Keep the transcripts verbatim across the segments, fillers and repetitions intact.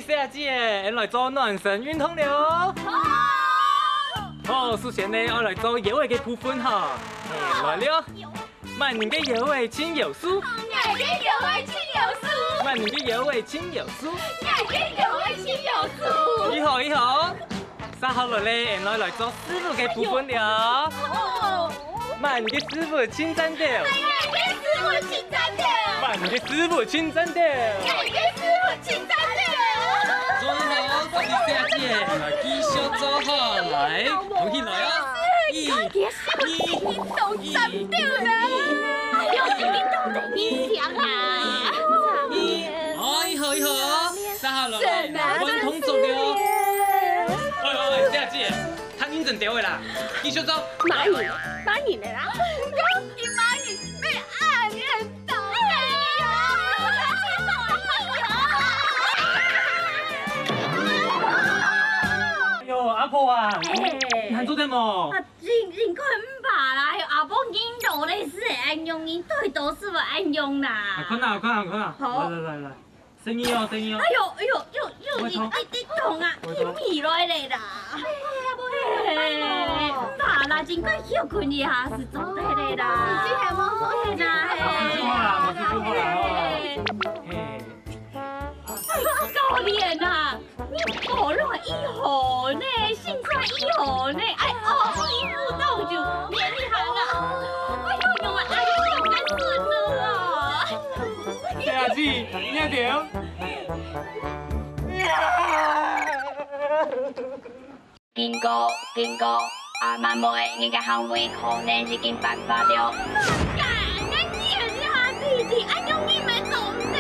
細阿姊，𠊎來做暖身運動了。好，首先呢，𠊎來做腰仔个部分哈。嘿，來了。慢人个腰仔輕搖手。𠊎个腰仔輕搖手。慢人个腰仔輕搖手。𠊎个腰仔輕搖手。你好，你好。 續下來咧，𠊎來做屎朏个部分了。哦。慢个屎朏盡讚个。哎呀，个屎朏盡讚个。慢个屎朏盡讚个。哎，个屎朏盡讚个。做得好，恭喜細阿姊，來繼續做好，來，動起來啊！一、二、一、哎喲，已經動得你想啊！一、二、一、二，好，一好，一好，續下來，換動作了。哎喲，哎，細阿姊。 較認真兜仔啦，繼續做。罵人，罵人个啦。你罵人，被暗人打。哎喲，阿婆啊，哎。你還做得無？啊，人，人講毋怕啦，阿婆人老咧，係恁樣，人對到係會恁樣啦。啊，看啊，看啊，看啊，好。來，來，來，來。 細義哦，細義哦。哎喲，哎喲，喲，喲，你，你，你痛啊，你起來咧啦。哎呀，無啦，無啦，真乖，休睏一下，係做得咧啦。係啦，係。好啦，好啦，好啦。嘿。哎喲，教練啊，你保暖一好呢，身材一好呢，哎，哦，衣服都有，免你行啊。哎喲，用啊，哎喲，用个順路哦。 細阿姊，你聽到？經過，經過，阿滿妹，你个行為可能已經犯法了。弟弟，恁樣你們做得，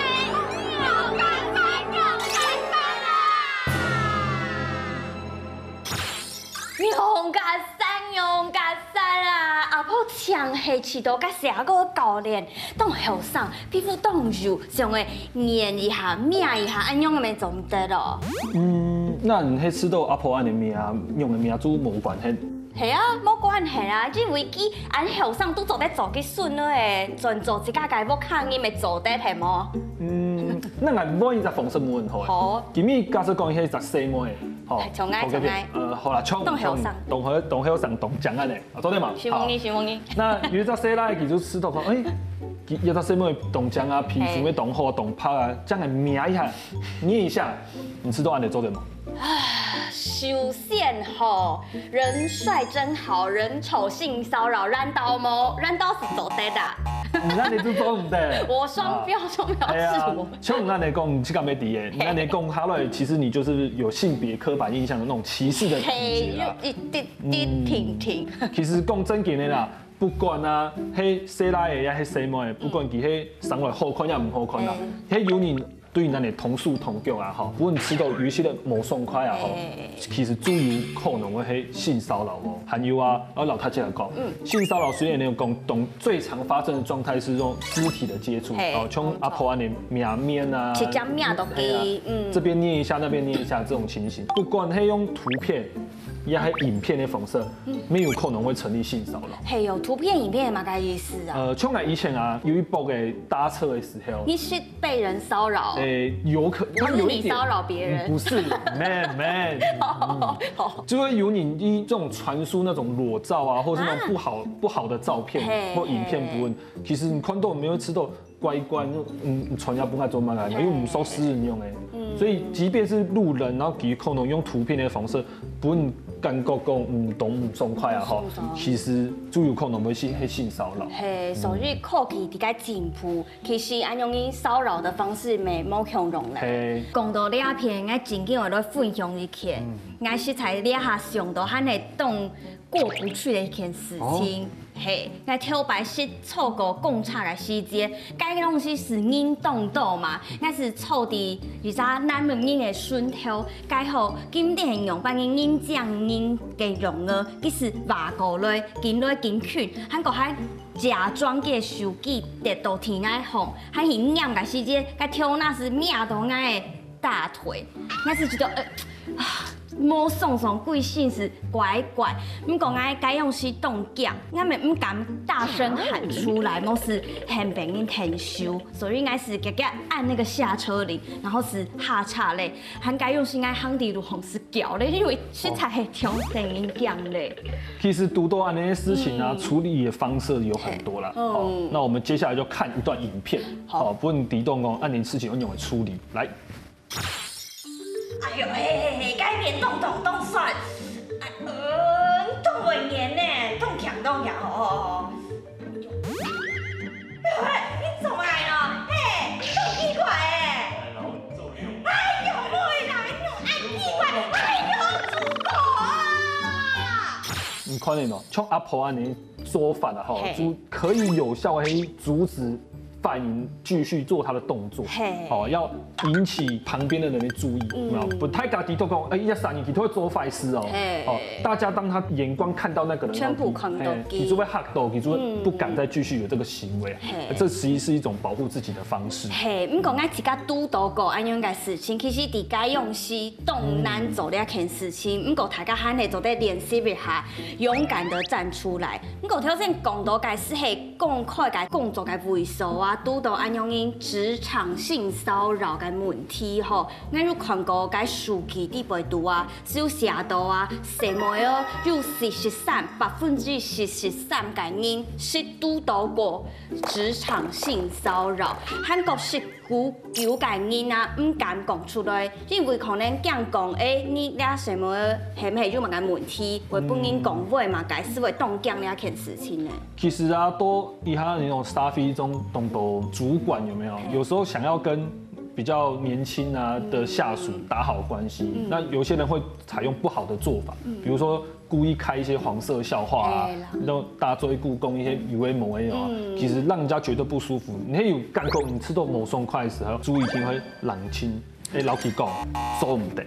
有辦法，有辦法啦！ 用較散，用較散啊！阿婆淨係試著佮寫過教練，當後生，皮膚當幼，想愛黏一下、摸一下，恁樣个乜做毋得咯。嗯，該你係試著阿婆恁樣摸，用个摸就無關係。係啊，無關係啊，因為佢恁後生都做得做佢孫女，專做自家个屋下人乜做得係無？嗯，該𠊎換一隻方式問好了。好。今日假設講係一隻細妹， 好，像𠊎，好，像𠊎。呃，好啦，像，當後生。像，當後，當後生，當靚恁樣，啊，做得嘛？承蒙你，好。承蒙你。該有一隻細倈，佢就試著講，哎，佢有一隻細妹當靚啊，皮膚乜當好，當白啊，恁樣摸一下，捏一下，你試著恁樣做得無？啊，首先吼，人帥真好，人醜性騷擾，難道無？難道係做得啊？你恁樣就做毋得。我雙標，啊。雙標是我。哎呀，像你恁樣講，你自家乜知个，你恁樣講下來，其實你就是有性別刻板印象的那種歧視的感覺啦。嘿，有一滴滴，嗯，挺挺。其實講正經个啦，不管啊，係細倈仔也係細妹，不管佢係生來好看也毋好看啦，嗯。係有人對你恁樣動手動腳啊，吼，分你試著有一息仔無爽快啊，吼，嘿。其實就有可能會係性騷擾哦。還有啊，啊，老太太來講，嗯。性騷擾雖然你有講，動，最常發生的狀態是用肢體的接觸，嘿，哦，像阿婆恁樣摸面啊，直接摸落去，嘿啊，嗯。這邊捏一下，那邊捏一下，這種情形，不管係用圖片 也係影片个方式，嗯。乜有可能會成立性騷擾。嘿喲，圖片、影片係麼个意思啊？呃，像𠊎以前啊，有一駁个搭車个時候，你是被人騷擾？誒，有可，不是你騷擾別人。他有一點，嗯，不是，man，man，嗯，哦，哦。就會有人以這種傳輸那種裸照啊，或是那種不好，啊。不好的照片，嘿，或影片，嘿。不論，其實你看到沒有試著 乖乖，嗯，傳也毋敢做麼个，嘿。因為毋熟識恁樣誒。嗯。所以即便是路人，然後佢可能用圖片个方式，分你感覺講，嗯，當毋爽快啊，吼，毋爽。其實就有可能會係，係性騷擾。嘿，所以科技佇該進步，其實恁樣个騷擾个方式乜無共樣咧。嘿。講到這片，𠊎正經愛來分享一件，嗯。𠊎實在這下想到還會當過不去个一件事情。哦。 嘿，𠊎頭擺識坐過公車个時節，該个東西係人當多嘛，𠊎係坐佇一隻男人个脣頭，該好金天用般个人正人个樣哦，佢係話過來，緊來緊近，還過還假裝佢个手機跌到地泥項，還去拈个時節，該頭那係摸到𠊎个大腿，𠊎係覺得，呃，啊，無爽爽，歸身係怪怪。毋過𠊎該樣時當驚，𠊎乜毋敢大聲喊出來，無係喊別人聽收，所以𠊎係遽遽按那個下車鈴，然後係下車咧，還該樣時𠊎行在路項係噭咧，因為實在係當得人驚咧。其實堵到恁樣个事情啊，處理的方式有很多啦。好，那我們接下來就看一段影片，好，分你知講恁樣事情要仰般處理。來。 哎喲，嘿嘿嘿，該片當痛當酸，哎，嗯，當會黏呢，當強當強哦。哎，你做麼个咯？嘿，你當奇怪哎。哎喲，莫啦，你用恁奇怪，哎喲，主播啊！你看見哦，像阿婆恁樣做法啊，吼，就可以有效的阻止犯人繼續做他的動作，哦，要引起旁邊的人的注意，有沒有？不太敢低頭講，哎，一下閃你，他會做壞事哦，哦，大家當他眼光看到那個人，全部看到，你就會嚇到，你就會不敢再繼續有這個行為，這其實是一種保護自己的方式。嘿，毋過𠊎自家堵到過恁樣个事情，其實在該樣時當難做這件事情，毋過大家還係做得練習一下，勇敢的站出來。 毋過頭先講到个係講開个工作个位所啊，堵到恁樣个職場性騷擾个問題吼，𠊎有看過个書記在背肚啊，有寫到啊，細妹仔有四十三，百分之四十三个人係堵到過職場性騷擾，還過係 有九个人啊，毋敢講出來，因為可能驚講，哎，你這細妹係毋係有麼个問題，會分人講話嘛，該係會當驚這件事情呢。其實啊，都一下那種社會中當多主管有沒有？有時候想要跟比較年輕啊的下屬打好關係，那有些人會採用不好的做法，比如說 故意開一些黃色笑話啊，那種大嘴故講一些有的沒的啊，其實讓人家覺得不舒服。你有感覺你吃到無爽快的時候，注意聽會冷靜，哎，老實講，做毋得，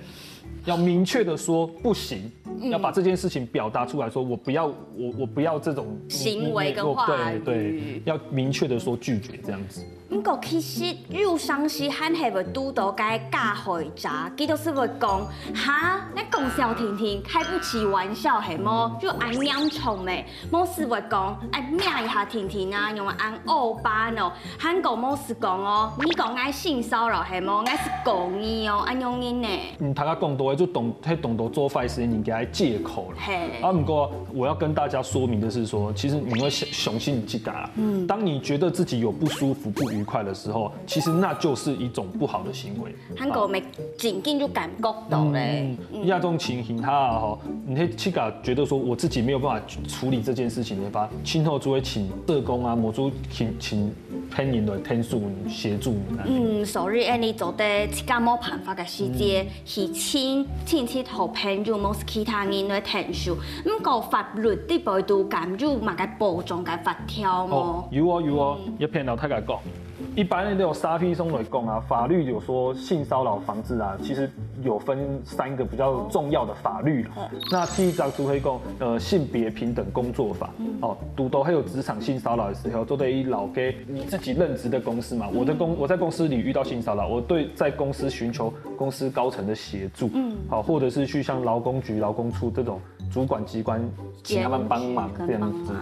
要明確的說不行，要把這件事情表達出來說，我不要，我我不要這種行為跟話語，對對，要明確的說拒絕這樣子。 毋過其實有常時還係會堵到个加害者，佢就係會講，哈，你講笑定定，開不起玩笑係無？有恁嚴重咩？無係會講，哎，罵一下定定啊，用恁惡霸喏，還過無係講哦，你講𠊎性騷擾係無？𠊎係故意哦，恁樣呢。嗯，大家講到个就當，係當多做壞事人个藉口了。嘿，啊，不過我要跟大家說明的是說，其實你會相相信你自家啦。嗯，當你覺得自己有不舒服、不愉快的時候， 其實那就是一種不好的行為。還過乜正經有感覺到咧。嗯，這種情形下吼，你會自家覺得說我自己沒有辦法處理這件事情的話，今後就會請社工啊，或者請請別人來幫助你、協助你。嗯，所以恁樣做得自家無辦法个時節，去請親戚好朋友，無係其他人來幫手。毋過法律裡背肚敢有麼个保障个法條無？哦，有哦有哦，也騙到大家講。 一般的那種社會上來講啊，法律有說性騷擾防治啊，其實有分三個比較重要的法律啦。那第一條就會講，呃，性別平等工作法。哦，堵到還有職場性騷擾的時候，做得以老給你自己任職的公司嘛，我的公我在公司裡遇到性騷擾，我對在公司尋求公司高層的協助，好，或者是去像勞工局、勞工處這種主管機關，請他們幫忙這樣子。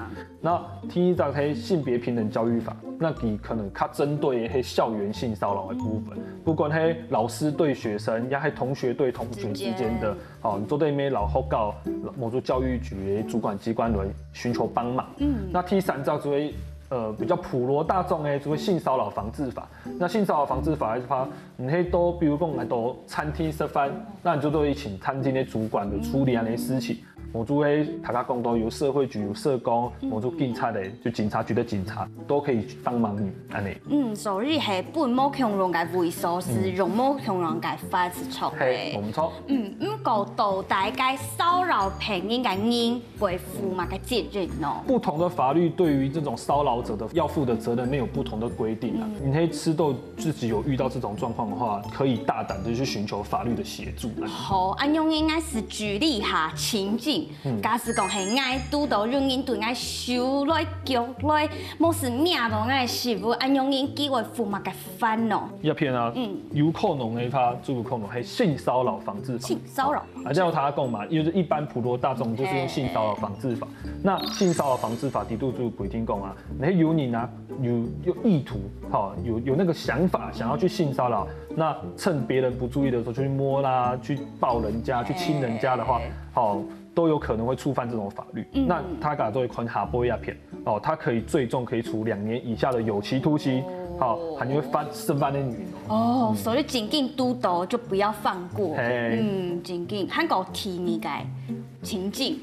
那第二條係性別平等教育法，那佢可能較針對係校園性騷擾的部分，不管係老師對學生，也係同學對同學之間的，哦，你做得愛摎學校、摎某種教育局的主管機關來尋求幫忙。嗯，那第三條就會呃比較普羅大眾的，就會性騷擾防治法。那性騷擾防治法的話，你係到，比如講來到餐廳食飯，那你就做得請餐廳的主管來處理恁樣的事情。 無就會大家講到有社會局、有社工，無就警察的，就警察局的警察都可以幫忙你，恁樣。嗯，所以係分無共樣个位所，係用無共樣个法係著个。嘿，無錯。嗯，毋過到底該騷擾別人个人會負麼个責任呢？不同的法律對於這種騷擾者的要負的責任沒有不同的規定啊。你可以知道自己有遇到這種狀況的話，可以大膽的去尋求法律的協助。好，恁樣應該係舉例下情境，假使講係𠊎堵著有人對𠊎手來腳來，無係摸著𠊎个食物，恁樣人佢會負麼个煩惱？這片啊，有可能的話，就有可能係性騷擾防治法。性騷擾。啊，這樣他講嘛，因為一般普羅大眾就是用性騷擾防治法。那性騷擾防治法裡肚就有規定講啊，你有人啊，有有意圖，哈，有有那個想法想要去性騷擾，那趁別人不注意的時候就去摸啦，去抱人家，去親人家的話，好，都有可能會觸犯這種法律。那他敢做一款下背一片，哦，他可以最重可以處兩年以下的有期徒刑，好，還會罰十萬的銀哦。哦，所以真經堵著就不要放過。嘿。嗯，真經，還有第二個情境，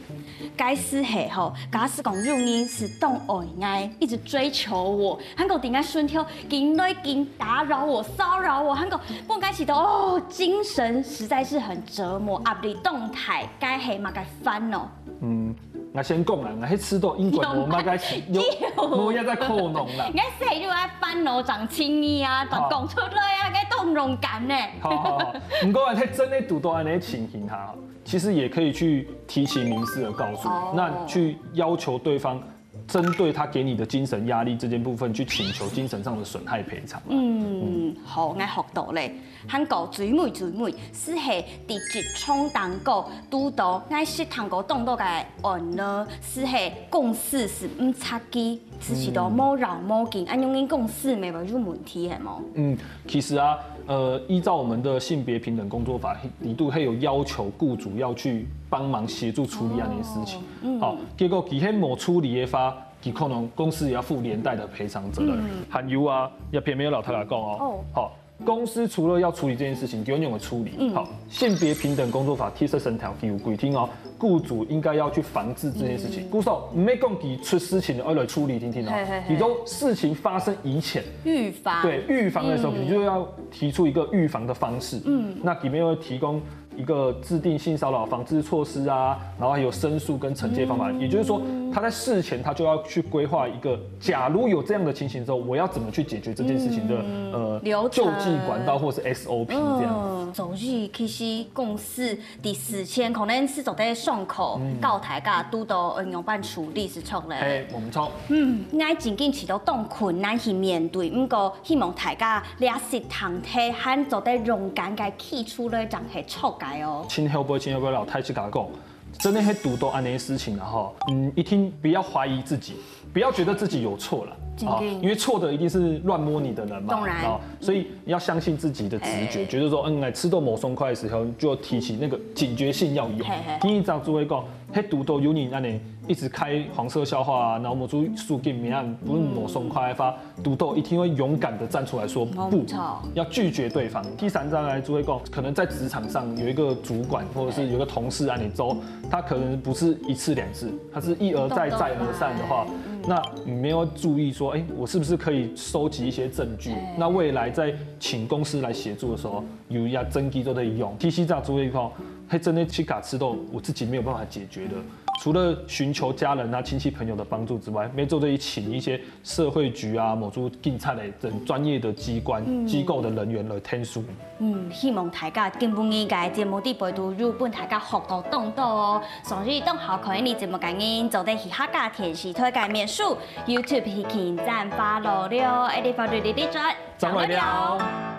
該係係吼，假使講有人係當愛𠊎，一直追求我，還有在𠊎身頭緊來緊打擾我、騷擾我，還有分𠊎感覺到哦，精神實在是很折磨，壓力當大，該係麼个煩惱？嗯，𠊎先講啦，𠊎係知著應該無麼个事，有，無這个可能啦。𠊎係有愛煩惱，正情義啊，正講出來啊，該當勇敢呢。好好好，不過啊，在真的堵著恁樣的情形下，其實也可以去提起民事的告訴，哦。那去要求對方針對他給你的精神壓力這件部分去請求精神上的損害賠償啊。嗯，好，𠊎學到咧。還過最尾最尾，係係在職場當中堵著，𠊎識聽過當多个案例，係係公司係毋察佢，自己都無要無緊，恁樣人公司乜會有問題係無？嗯，其實啊，呃，依照我們的性別平等工作法，裡肚還有要求雇主要去幫忙協助處理這樣的事情。哦，嗯。好，結果佢係無處理的話，佢可能公司也要負連帶的賠償責任。嗯。還有啊，這片也有摎大家講哦。哦。好，公司除了要處理這件事情，佢有兩个處理。嗯。好，性別平等工作法第十三條佢有規定哦，雇主應該要去防治這件事情。嗯。故所，毋係講佢出事情了，要來處理定定哦。嘿嘿嘿。佢都事情發生以前，預防。對，預防的時候，嗯。你就要提出一個預防的方式。嗯。那裡面會提供一個制定性騷擾防治措施啊，然後還有申訴跟懲戒方法。嗯。也就是說，他在事前他就要去規劃一個，假如有這樣的情形之後，我要怎麼去解決這件事情的，嗯。呃，流程。救濟管道或是S O P這樣子。嗯，所以其實公司在事前可能係做得商討，嗯。教大家堵著愛仰般處理係著咧。嘿，無錯。嗯，𠊎真經試著當困難去面對，毋過希望大家這息聽忒，還做得勇敢个企出來，正係著个哦。盡後尾，盡後尾，摎大家講，真的係堵著恁樣的事情了吼，嗯，一定不要懷疑自己，不要覺得自己有錯了，真的。啊，因為錯的一定是亂摸你的人嘛，當然。啊，所以要相信自己的直覺，嘿。覺得說，嗯，哎，吃到某鬆快的時候，就提起那個警覺性要有。嘿嘿。第一招就會講，係堵著有人恁樣一直開黃色笑話啊，然後摸出手機面，不是某鬆快的話，堵著一定會勇敢的站出來說不，沒錯。要拒絕對方。第三招來就會講，可能在職場上有一個主管或者是有一個同事啊，你周，他可能不是一次兩次，他是一而再再而三的話，動動來。嗯。那你沒有注意說，哎，我是不是可以收集一些證據？哎。那未來在請公司來協助的時候，有一些證據都可以用。第四招就會講，嘿，真的去卡吃到我自己沒有辦法解決的。除了尋求家人啊、親戚朋友的幫助之外，乜做得去請一些社會局啊、某處警察的等專業的機關、嗯。機構的人員來聽訴。嗯，希望大家今晡日个節目裡背肚有分大家學到當多哦。所以當好看你節目个人，做得去客家電視台个面書、YouTube去點讚、follow了，愛你follow你的轉，正會了。